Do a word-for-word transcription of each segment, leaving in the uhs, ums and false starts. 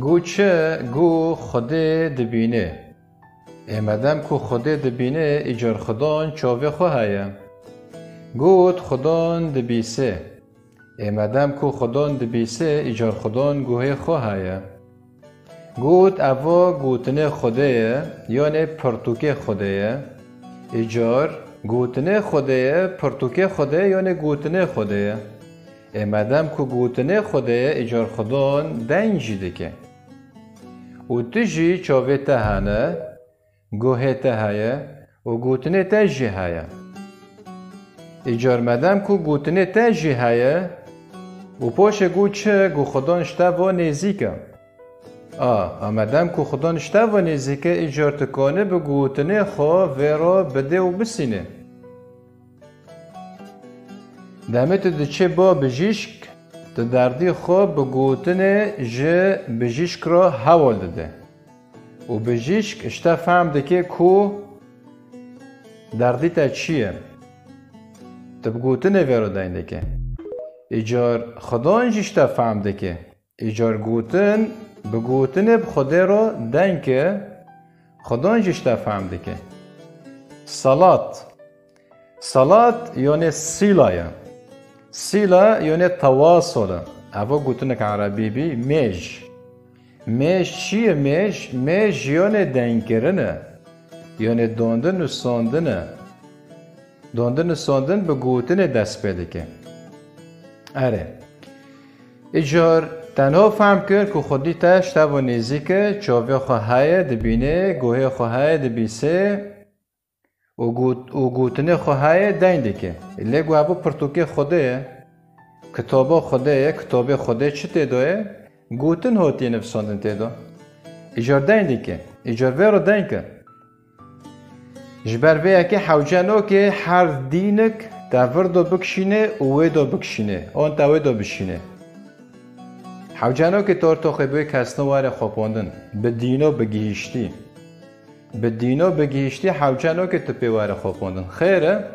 Got çi? Got Xwedê dibîne. Ê medem ku Xwedê dibîne, îcar Xwedon çavê xwe heye. Got Xwedon dibîse. Ê medem ku Xwedon dibîse, îcar Xwedon guhê xwe heye. Got eva gotinê Xwedê ye, yanê pirtûkê Xwedê ye. Îcar gotinê Xwedê ye, pirtûkê Xwedê ye, yanê gotinê Xwedê ye. Ê medem ku gotinê Xwedê ye, îcar Xwedon deng jî dike. Û tu jî çavê te hene, guhê te heye û gotinê te jî heye. Îcar medem ku gotinê te jî heye û poşê got çi? Got Xwedon ji te ve nêzîk e. A, a medem ku Xwedon ji te ve nêzîk e, îcar tu kanî bi gotinê xwe vê re bidê û bisînê. Demê tu diçê ba bijîşk, tu derdî xwe bi gotinê ji bijîşk re hewl dide. Û bijîşk ji te fehm dike ku derdî te çi ye. Tu bi gotinê vê re deng dike. Îcar Xwedon jî ji te fehm dike. Îcar gotin, bi gotinê bi Xwedê re deng ke, Xwedon jî ji te fehm dike. Salat. Salat yonê sîla ye. Sîla yonê tewasol e. Eva gotinek erebî bî, mêj. Mêj çi ye? Mêj, mêj yonê dengkirin e. Yonê dondin û sondin e. Dondin û sondin bi gotinê dest pê dike. Erê. Îcar tenho fehm kir ku Xwedî te ji te ve nêzîk e, çavê xwe heye, dibîne, guhê xwe heye, dibîse û got-, û gotinê xwe heye, deng dike. Lê ku ev pirtûkê Xwedê ye, kitaba Xwedê ye, kitabê Xwedê çi tê de ye? Gotin hatiye nivîsandin tê de. Îcar deng dike. Îcar vê re deng ke. Ji ber vê yekê hewce nake her dînik te vir do bikişîne û wê do bikişîne, an te wê do bişîne. Hewce nake tor toxê bi wê kesno were xwepandin, bi dîno bi gihîştî. Bi dîno bi gihîştî hewce nake tu pê were xwepandin. Xêr e,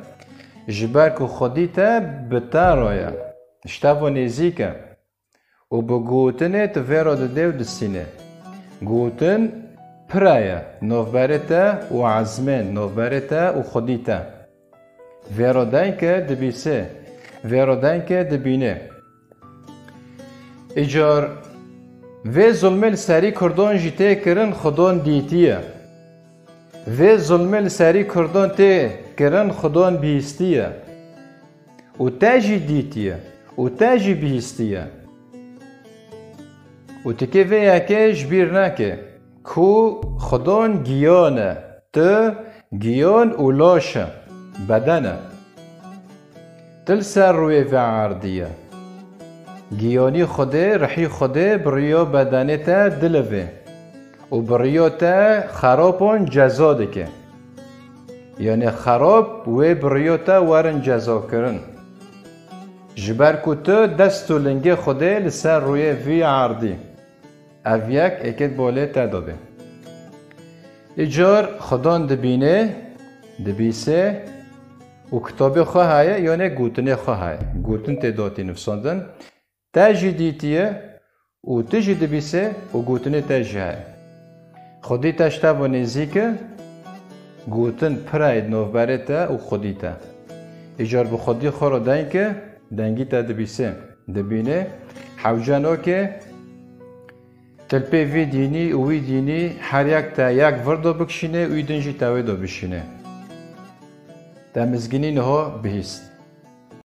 ji ber ku Xwedî te bi te re ye, ji te ve nêzîk e. Û bi gotinê tu vê re didê û distînê. Gotin pira ye, navberê te û ezmên, navberê te û Xwedî te. Vê re deng ke dibîse, vê re deng ke dibîne. Îcar vê zulmê li serî Kurdan jî tê kirin, Xwedon dîtiye. Vê zulmê li serî Kurdan tê kirin, Xwedon bihîstiye. Û te jî dîtiye û te jî bihîstiye. Û tikê vê yekê ji bîr neke ku Xwedon giyan e, tu giyan û laş e, beden e. Tu li ser rûyê vê erdî ye. Giyanî Xwedê, rihî Xwedê bi riya bedenê te dilivê û bi riya te xerapan ceza dike. Yanê xerab wê bi riya te werin cezakirin. Ji ber ku tu dest û lingê Xwedê li ser rûyê vî erdî. Ev yek êkêt bolê te de be. Îcar Xwedon dibîne, dibîse û kitabê xwe heye, yanê gotinê xwe heye. Gotin tê datî nivîsandin. Te jî dîtiye û tu jî dibîse û gotinê te jî heye. Xwedî te ji te ve nêzîk e, gotin pira ye di navberê te û Xwedî te. Îcar bi Xwedî xwe re deng ke, dengî te dibîse, dibîne, hewce nake, tu li pê vî dînî û wî dînî her yek te yek vir do bikişîne û wî din jî te wê do bişîne. Te mizgînî niho bihîst.